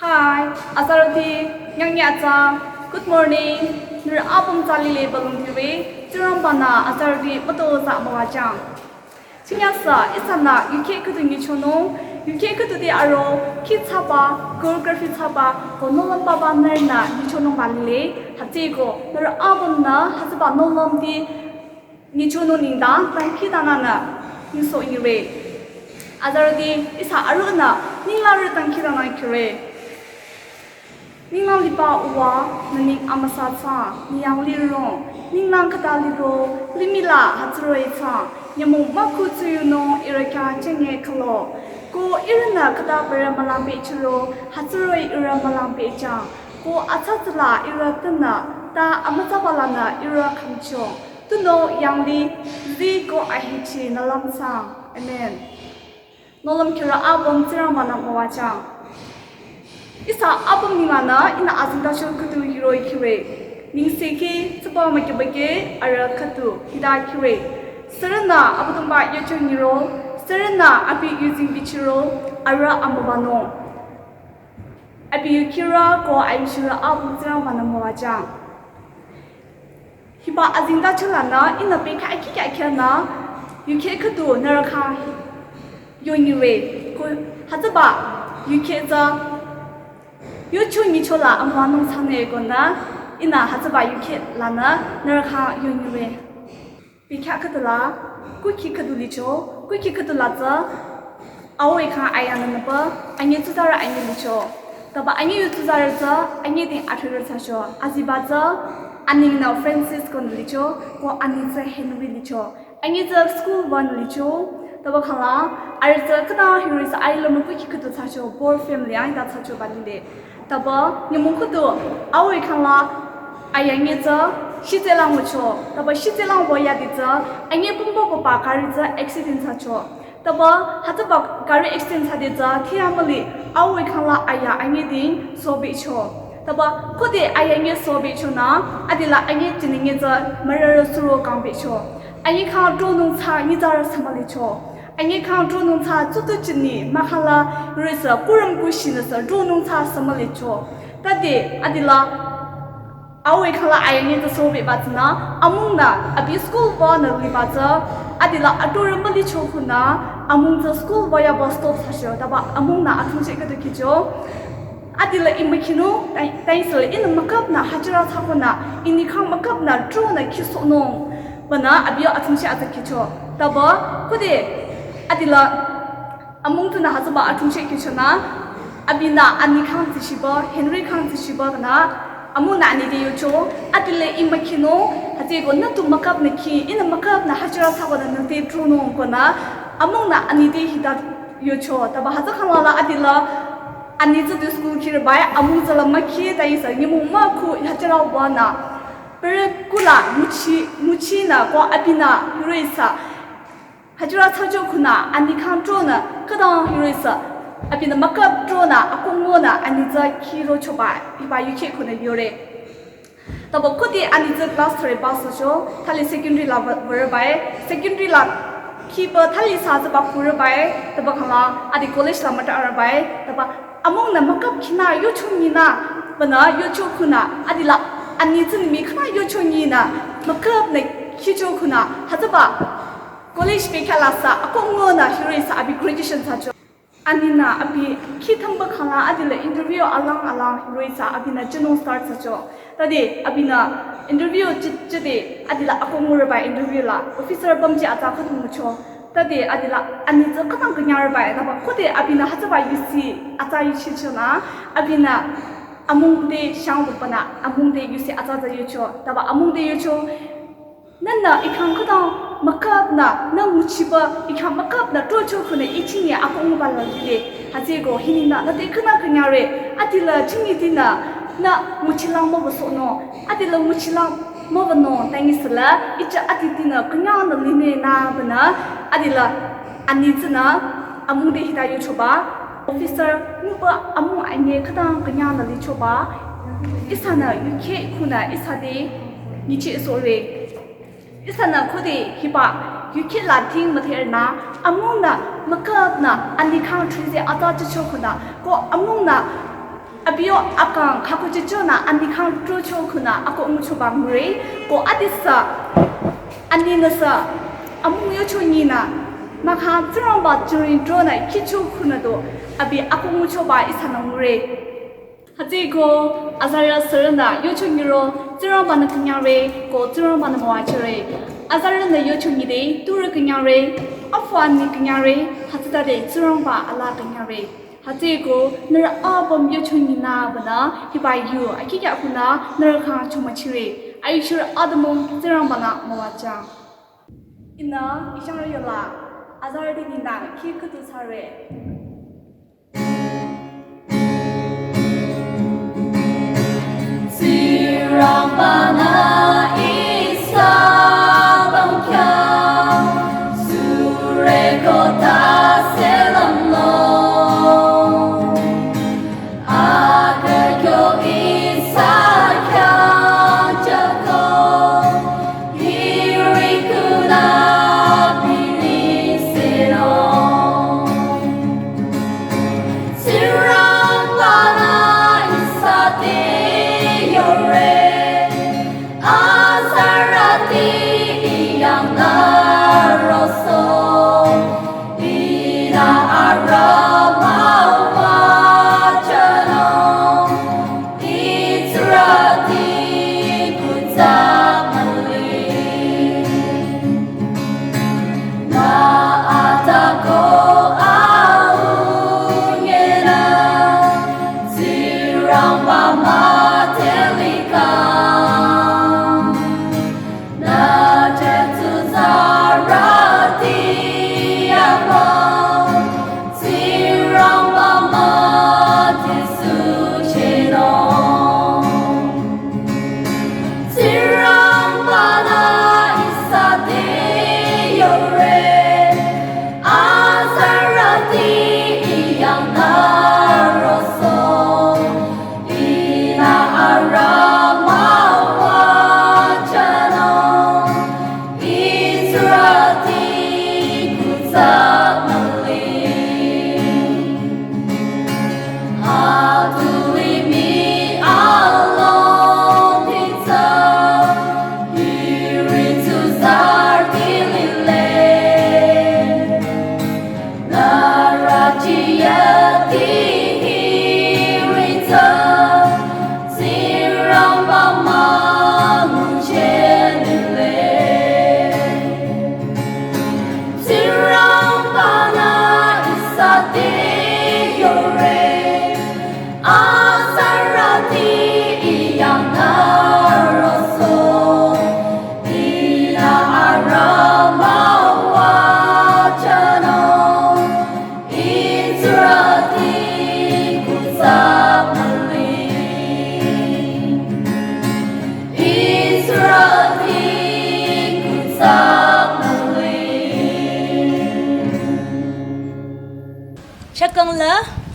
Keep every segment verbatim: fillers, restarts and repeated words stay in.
Hi, azarüti, nyangnyü atsa. Good morning. Nührü apüm tsa lile balung thire. Tsingrangba-nü azarüti mütozah müwajüng. Chinyasa ihsanü yukheh khüdu nyichonung, yukheh khüdu te aro, kih thsaba, choreography thsaba, ko nohlüm papa nührünü nyichonungba lile. Hütsüeko nührü apümnü hütsüba nohlümti nyichonung nengdang dangkhidangnangnü nyisoh nyire. Azarüti, ihsa arühnü ninglang rü dangkhidangnang khire. Ninglang liba Uwa, nü neng amüsa thsang, nü yanglih rong, ninglang khüta liro, limih la hütsüroh-i thsang, nyümong mükhu tsuyunung ihrü khyang chenge khülo. Ko ihrünü khüta bürü mülang pehchiro, hütsüroh-i ihrü mülang pehjüng. Ko atsa tsüla ihrü tenü, ta amütsaba lanü ihrü khümcho. Tunüo yanglih, zii ko ahechi nü lümsang. Amen. Nohlüm khürü apüm Tsingrangba-nü müwajüng. Ihsa apüm nenglanü ihnü azengtacho khüdu hiroh-i khire. Nengsekhi tsüba mükyübake arüh khüdu hita khire. Sürünü Abüdongba yucho nyiro, sürünü abi yuzeng bichiro, arüh amüwanung. Abi yukhirü ko ayushirü apüm Tsingrangba-nü müwajüng. Hiba azengtacho lanü ihnü bekhyah akikhyah khyünü yukheh khüdu nührü khyang yonyire. Ko hütsüba yukheh tsü yucho nyicho la amüwanung thsangnü konü ihnü hütsüba yukheh lanü nührü khyang yonyire. Bekhyah khüdu la, kukhi khüdu licho, kukhi khüdu la tsü, aoi khyang ayanü nüpü, anyi tsuzarü anyi licho. Taba anyi yu tsuzarü tsü, anyi ting athrirü thsacho. Aziba tsü, aningnü Francis konü licho, ko ani tsü Henry licho. Anyi tsü school wünü licho, taba khangla, arüh tsü khüta hiroh-i sü ailümü kukhi khüdu thsacho, poor family ang hita thsachoba lile. Taba nyümong khüdu aoi khangla aya nyi tsü shitselang wücho. Taba shitselang wüyade tsü anyi pümba papa gari tsü accident thsacho. Taba hütsüba gari accident thsade tsü thiyamüli aoi khangla aya anyi ting sübicho. Taba khode aya nyi sübichonü adila anyi jini nyi tsü mürürü suro kangbicho. Anyi khyang tronung thsa nyitsarü sü mülicho. Anyi khyang tronung thsa tsutu jini mahkhang la rüsü kurüm kushinü sü tronung thsa sü mülicho. Tade adila aoi khangla aya nyi tsü sübiba tsünü amungnü abi school wünü liba tsü adila atorü mülicho khunü amung tsü school wüyaba stop thsacho. Taba amungnü athungcheh khüdu khicho. Adila ih mükhinung, tai, taisü ihnü mükapnü hajira thsakonü, ini khyang mükapnü tronü khisohnung. Bünü abi yo athungcheh atsa khicho. Taba khode adila amung tsünü hütsüba athungcheh khichonü, abinü ani khyang tsishiba, Henry khyang tsishiba konü, amungnü ani te yocho, adila ih mükhinung, hütsüeko nü tu mükapnü khi, ihnü mükapnü hajira thsakonü nü te tronung konü, amungnü ani te hita yocho. Taba hütsü khangla la adila ani tsü du school khirübai, amung tsü la mükhi, taisü nyümong mükhu hajira wünü. Pere kula nguchi, nguchinü ko abinü hiroh-i sü hajira thsacho khunü ani khyang tronü khütang hiroh-i sü abinü mükap tronü akongonü ani tsü khirochoba hiba yukheh khunü yore. Taba khode ani tsü class three pass thsacho, thali secondary la wü-, würebai, secondary la khiba thali sü tsüba kurebai, taba khangla adi college la müta rebai, taba amungnü mükap khinü yocho nyinü, bünü yocho khunü, adila ani tsünü mii khyang yocho nyinü, mükapnü khicho khunü, hütsüba college bekhyah la sü akongonü hiroh-i sü abi graduation thsacho. Aninü abi khi thamba khangla adila interview alang alang hiroh-i sü abinü jünung start thsacho. Tade abinü interview jü-, jüde adila akongo rebai interview la officer bamji atsa khüdu ngucho. Tade adila ani tsü khütang künyang rebai, taba khode abinü hütsüba yusi atsa yuchichonü abinü amung te shang bupanü amung te yusi atsa atsa yocho. Taba amung te yocho. Nühnü ih khyang khütang mükapnü, nü nguchiba, ih khyang mükapnü trocho khunü ih chingi akongoba la lile. Hütsüeko hininü nü te khünü künyangre, adila chingi tinü, nü nguchilang müwüsohnung, adila nguchilang müwünung, tangisüla, ih chah adi tinü künyangnü linenü bünü, adila ani tsünü, amung te hita yochoba, officer, nguba amung anyi khütang künyangnü lichoba, ihsanü yukheh khunü ihsa te nyichehsohre. Ihsanü khode hiba yukheh la ting müdherünü, amungnü mükapnü ani khyang thrize atsa jücho khunü, ko amungnü Abi yo akang khükuchichonü ani khyang trocho khunü akoh nguchoba ngure, ko adisü ani nüsü amung yocho nyinü mahkhang Tsingrangba tsuring tronü khicho khunü do abi akoh nguchoba ihsanü ngure. Hütsüeko azarü sürünü yocho nyiro Tsingrangba-nü künyangre ko Tsingrangba-nü müwajüre. Azarünü yocho nyide turü künyangre, afu ani künyangre, hütsütade Tsingrangba alaa künyangre. Hütsüeko nührü apüm yocho nyinü banü hiba yu akikya khunü nührü khyang chomüchire. Ayuchirü atümung Tsingrangba-nü müwajüng. Ihnü ishangrü yola azarüti ninü khi khüdu thsare. Tsingrangba-nü ihsa bangkya süreko ta selamlo. Akekyo ihsa khyang jüko, hiri khunü bini seno. Tsingrangba-nü ihsa te yore, azarüti I yang nü roso, ihnü arüh müwajünung, I tsurüti kuthsa müli. Nü atako au nyenü, Tsingrangba mütelikang. Nü te tsuzarüti apüm, Tsingrangba mütesuchinung. Tsingrangba-nü ihsa te yore, azarüti I yang nü roso, ihnü arüh müwajünung, I tsurüti kuthsa müli. Atu limih along titsa, hiri tsuzarüti lile. Nührü jiyati hiri tsü, Tsingrangba münguchinile. Tsingrangba-nü ihsa te yore, azarüti I yang nü roso, ihnü arüh müwajünung, I tsurüti kuthsa müli. I tsurüti kuthsa müli. Chakang la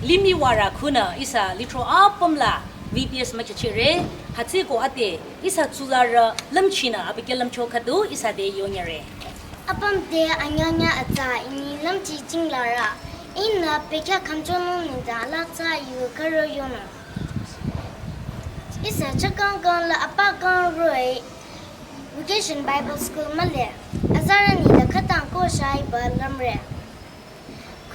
limih warü khunü ihsa lithro apüm la V B S mükichire, hütsüeko ade ihsa tsularü lümchinü abi khyang lümcho khüdu ihsa te yonyire. Apüm te anyünyü atsa ini lümchi chinglarü. Ihnü bekhyah khümchonung nengdang alaa tsa yu khürü yonung. Ihsa Chakang kang la apa kang roh-i Vacation Bible School mühle. Azarü nengdang khütang ko shaiba lümre.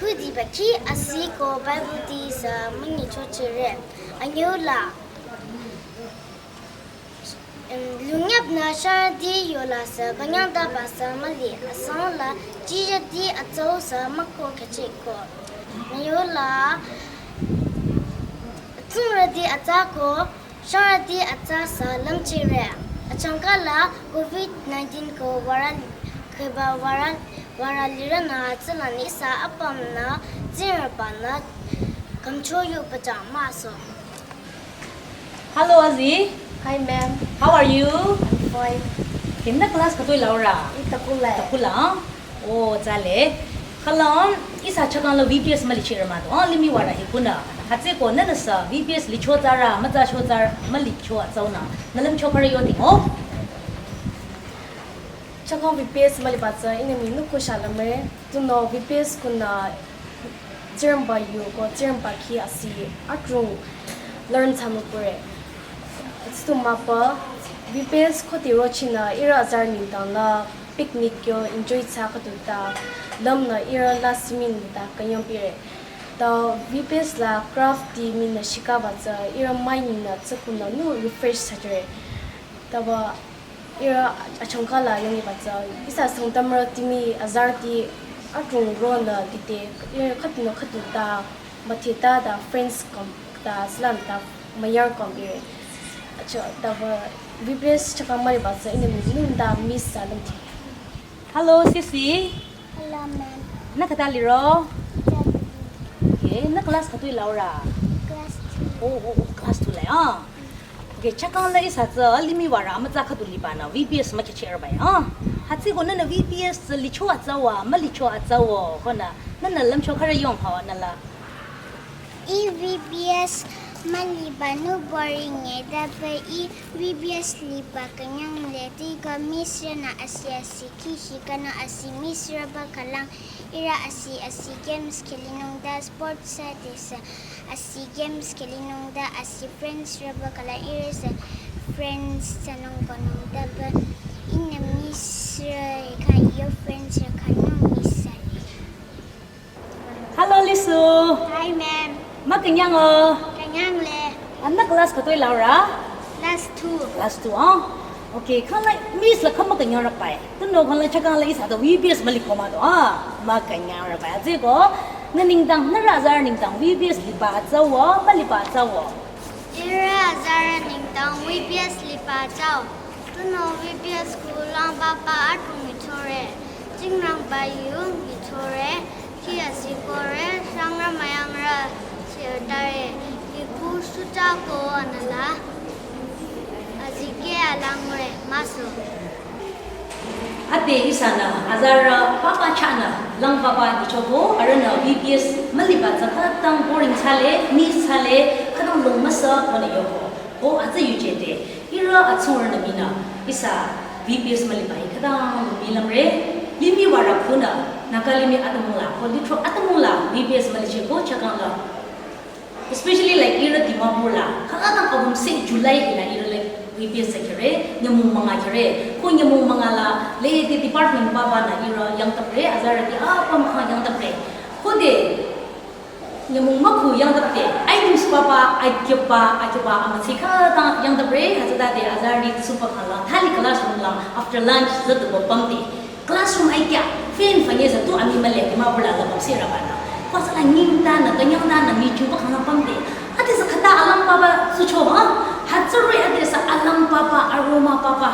Khüdiba khi asiko Bible ti sü münyichochire. Anyüla. Em, lungyap nü sharüti yola sü künyangtaba sü müli, asang la jiyati atsau sü müko khüchiko. Yola, atsungrüti atsa ko, sharüti atsa sü lümchire. Achangka la covid nineteen ko würa, khüba würa, würa lirünü atsüla nengse apümnü, Tsingrangba-nü, khümcho yu pachang müso. Hello, Azi. Hi, ma'am. How are you? I'm fine. Kinda class khütoi laura? I takula. Takula. Oh, tsale. Khalam, ihsa Chakang la V B S mülichire mah do. Oh, limih warü hi khunü. Hütsüeko nünüsü V B S licho tsara, mütsa cho tsara, mülicho atsaunü. Nü lümcho khürü yoding, oh. Chakang V B S müliba tsü ihnü mii nuko shalümre, tunüo V B S kunü Tsingrangba yu ko Tsingrangba khi asi akrung Learn thsamüpüre. Atsüdu mapa, V P S khode rochinü ihrü azarü nengdang la picnic yo enjoy thsa khüdu ta, lümnü ihrü la simin ta künyangpire. Ta V P S la craft ti minü shikaba tsü ihrü mind nü tsükunü nu refresh thsajüre. Taba ihrü achangka la yongiba tsü ihsa Sangtamrü timi azarüti adrong ronü dite ihrü khüdunü khüdu ta mütheta ta friends kom ta sülan ta müyar kom ire. Acha taba V P S chaka müliba tsü ihnü mi nung ta miss thsa lümti. Hello, Sisi. Hello, ma'am. Nü khüta liro? Jagdi. Okay, nü class khütoi laura? Class two. Oh, oh, oh, class two la ya. Okay, chakang la ihsa tsü limih wara amütsa khüdu liba nü V P S mükhehcheh rübai. Ah, hütsüko nünü V P S tsü licho atsawa, mülicho atsawo, konü nünü lümcho khürü yong hawa nü la. Ih V P S müliba nu boring e, taba ih V P S liba künyangle, tiko miss rünü asi asi kihshi kanü asi miss rüba khülang, ihrü asi asi games khülinung ta sports sa tesa asi games khülinung ta asi friends rüba khülang ihrü sa friends thsanung konung taba ihnü miss rü kha yo friends rü kha nu miss sa. Hello, Lisu. Hi, ma'am. Mükünyang o? Künyangle. Anü class khütoi laura? Class two. Class two, ah? Okay, khangla miss la kham mükünyang rübai. Tunüo khangla chakang la ihsa ta V P S müliko mah do, ah? Mükünyang rübai. Atsüko, nü nengdang, nü azarü nengdang V P S liba atsawo, müliba atsawo? Ihrü azarü nengdang V P S liba atsao. Tunüo V P S kulang papa adrong michore. Tsingrangba yu michore. Khi asi kore, shangrü müyangrü shirtare. Iku shuta ko anüla. Azikeh alangre müso. Ade ihsanü azarü papa chahnü lang papa nyichoko, arühnü V P S müliba tsü khütang boring thsale, miss thsale, khütang long müsa konü yoko. Ko atsü yuje de, ihrü atsurünü minü ihsa V P S müliba hi khütang long mi lümre, limih wara khunü, Naga limih atümung la, ko lithro atümung la V P S mülicheko chakang la. Especially like ihrü Dimapur la, khütang abum se July hila ihrü le V P S thsakhire, nyümong münga khire, ko nyümong münga la, le de department papa nü ihrü yangtapre, azarüti apüm kha yangtapre. Khode nyümong mükhu yangtapre, items papa, akyoba, akyoba amütsi khütang yangtapre, hütsütade azarüti supa khala, thali classroom la, after lunch, zütuba pümde. Classroom aikya, fan fanye sa tu ami male, Dimapur la la pamse rüba nü. Ko sala nyingtanü, künyangtanü, mi chuba khangla pümde. Ade sa khüta alam papa sucho, ha? Hütsüri ade sa alam papa, aroma papa,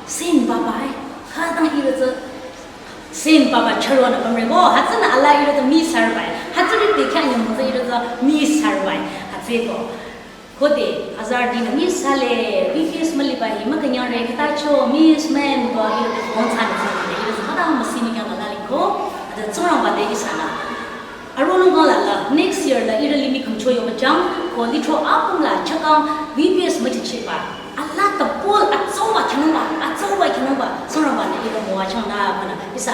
scent papa, eh. Khütang ihrü tsü scent papa chürünü pümre ko, hütsünü ala ihrü tsü miss thsarbai. Hütsüri de kya nyümong tsü ihrü tsü miss thsarbai. Hütsüko. Khode azarütinü miss thsale, V P S müliba hi mükünyangre khüta cho, miss ma'am ko ihrü te phone thsanü thsanü, ihrü tsü khütang müsini kya ngala liko, ade Tsingrangba te ihsanü. Aronung kang la la, next year la ihrü limih khümcho yoba chang, ko lithro apüm la chakang V P S müchicheba. Ala ta ball atsoba kyanungba, atsoba kyanungba, Tsingrangba nü ihrü müwachang nü konü, ihsa